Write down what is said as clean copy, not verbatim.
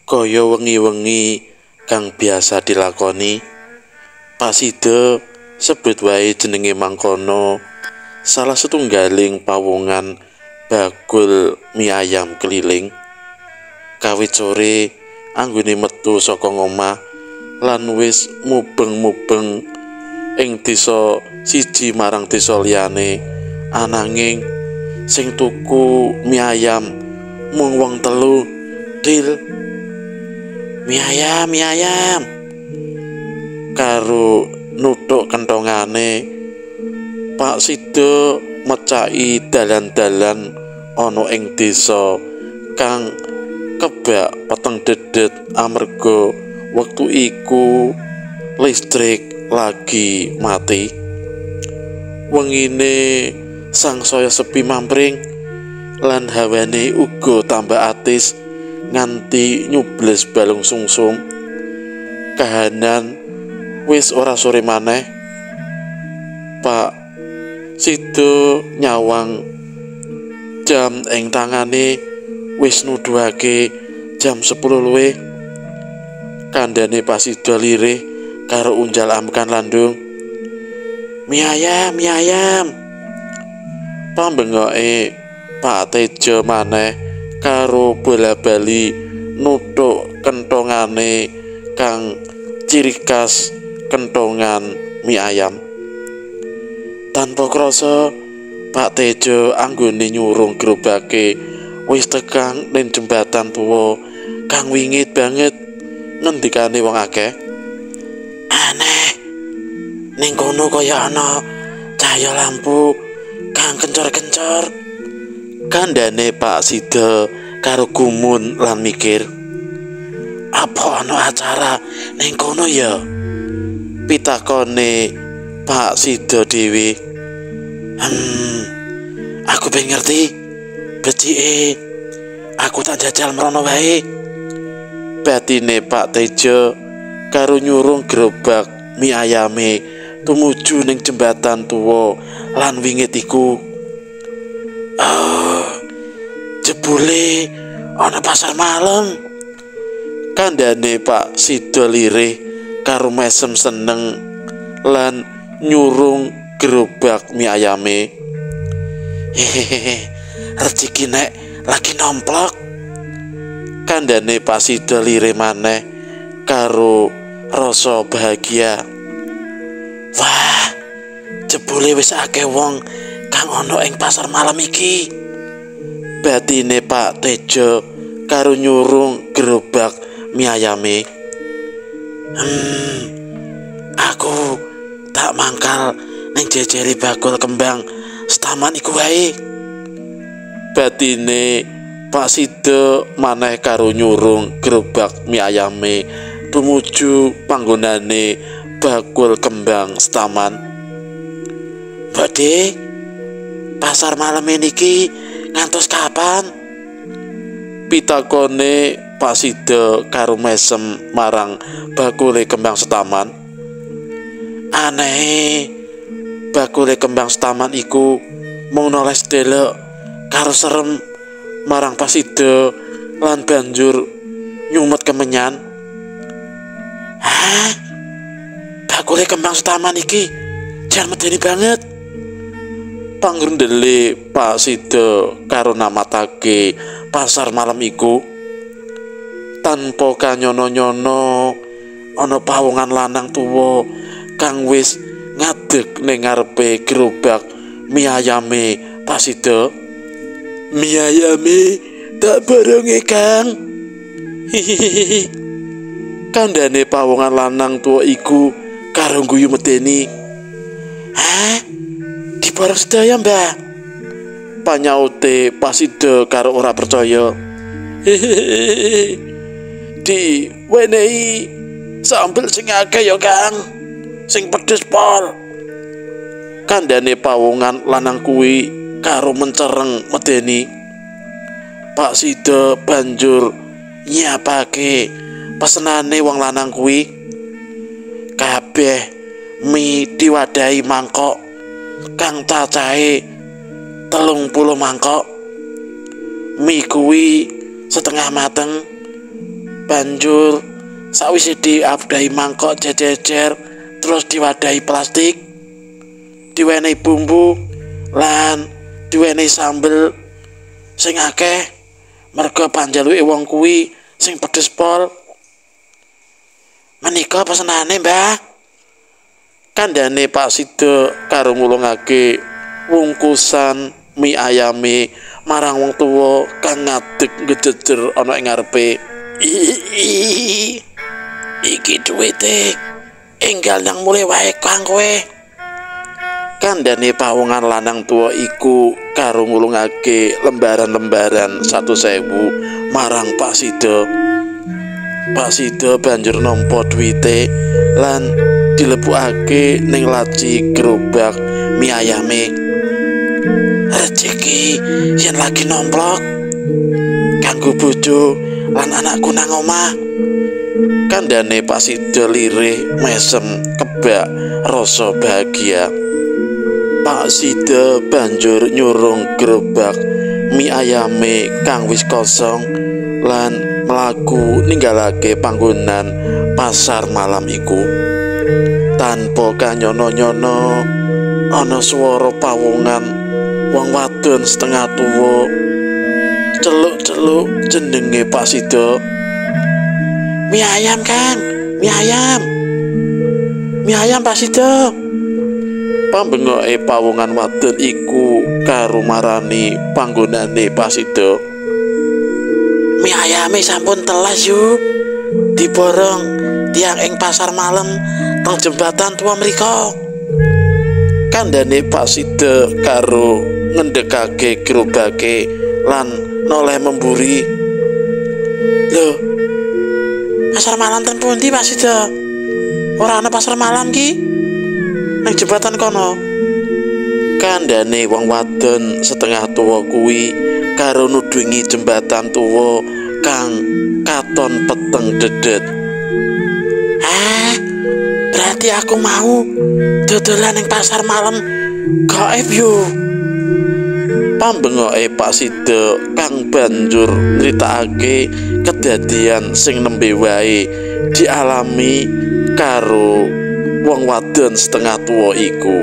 Kaya wengi-wengi kang biasa dilakoni, Pak Sido sebut wae jenenge mangkono salah setunggaling pawongan bakul mie ayam keliling. Kawit sore anggone metu saka ngomah lan wis mubeng-mubeng ing desa siji marang desa liyane, ananging sing tuku mie ayam mung wong telu til. Mie ayam, mie ayam karo nuthuk kenthongane, Pak Sido mecaki dalan-dalan ana ing desa kang kebak peteng dedet amarga wektu iku listrik lagi mati. Wengine sangsaya sepi mampring lan hawane uga tambah atis nganti nyubles balung sungsung. Kahanan wis ora sore maneh. Pak Sido nyawang jam ing tangane wis nuduhake jam 10 luwih. Kandhane Pak Sido lirih karo unjal ambekan landung. Mie ayam, mie ayam. Pambengoke Pak Tejo maneh karo bola-bali nuthuk kenthongane kang ciri khas kenthongan mie ayam. Tanpa krasa Pak Tejo anggone nyurung gerobake wis tekan ning jembatan tuwa kang wingit banget ngendikane wong akeh. Aneh, ning kono kaya ana cahya lampu kang kencor-kencor. Kandhane Pak Sido karo gumun lan mikir, apa ana acara ning kono ya? Pitakone Pak Sido dhewe. Aku pengen ngerti becike, aku tak jajal mrono wae. Batine Pak Tejo karo nyurung gerobak mie ayame tumuju ning jembatan tuwa lan wingit iku. Jebule ana pasar malam. Kandhane Pak Sido lirih karo mesem seneng lan nyurung gerobak mie ayame. Hehehe, rezeki nek lagi nomplok. Kandhane Pak Sido lirih maneh karo rasa bahagia. Wah, jebule wis akeh wong kang ana ing pasar malam iki. Batine Pak Tejo karo nyurung gerobak mie ayame. Aku tak mangkal ning jejere bakul kembang setaman iku wae. Batine Pak Sido maneh karo nyurung gerobak mie ayame tumuju panggonane bakul kembang setaman. Mbok, pasar malam niki ngantos kapan? Pitakone Pak Sido karo mesem marang bakule kembang setaman. Aneh, bakule kembang setaman iku mung noles delok karo serem marang Pak Sido lan banjur nyumet kemenyan. Hah? Bakule kembang setaman iki jan medeni banget. Pangrendele Pak Sido karo namatake pasar malam iku. Tanpa kanyono-nyono ana pawongan lanang tuwa kang wis ngadeg ning ngarepe gerobak mie ayame Pak Sido. Mie ayame tak boronge, Kang. Hihihi. Kandhane pawongan lanang tuwa iku karo guyu medeni. Hah? Diborong sedaya, Mbah? Panyaute Pak Sido karo ora percaya. Hihihi. Diwenehi sambel sing akeh ya, Kang. Sing pedes pol. Kandhane pawongan lanang kuwi karo mencereng medeni. Pak Sido banjur nyiapake pesenane wong lanang kuwi. Kabeh mie diwadahi mangkok kang cacahe 30 mangkok. Mie kuwi setengah mateng. Banjur sawise diabdahi mangkok jejejer terus diwadahi plastik, diwenehi bumbu lan diwenehi sambel sing akeh merga panjaluke wong kuwi sing pedes pol. Menika pesenane, Mbah. Kandhane Pak Sido karo ngulungake wungkusan mie ayame marang wong tuwa kang ngadeg ngejejer ana ing ngarepe. Iki duwite, enggal nang mulih wae kang kowe. Kandhane pawongan lanang tuwa iku karo ngulungake lembaran-lembaran 1.000 marang Pak Sido. Pak Sido banjur nampa duwite lan dilebokake ning laci gerobak mie ayame. Rezeki yen lagi nomplok kanggo bojo lan anakku nang omah. Kandhane Pak Sido lirih mesem kebak rasa bahagia. Pak Sido banjur nyurung gerobak mie ayame kang wis kosong lan mlaku ninggalake panggonan pasar malam iku. Tanpa kanyono-nyono ana swara pawongan wong wadon setengah tuwa celuk-celuk jenenge Pak Sido. Mie ayam, Kang, mie ayam, mie ayam Pak Sido. Pambengoke pawongan wadon iku karo marani panggonane Pak Sido. Mie ayame sampun telas yu, diborong tiang ing pasar malam teng jembatan tua mriko. Kandhane Pak Sido karo ngendhekake gerobake lan noleh memburi. Lho, pasar malam ten pundi Pak Sido? Ora ana pasar malam ki nang jembatan kono. Kandhane wong wadon setengah tuwa kuwi karo nudingi jembatan tuwa kang katon peteng dedet. Ah, berarti aku mau dodolan ning pasar malam gaib yo. Pambengoke Pak Sido kang banjur nyritakake kedadian sing nembe wae dialami karo wong wadon setengah tuwa iku.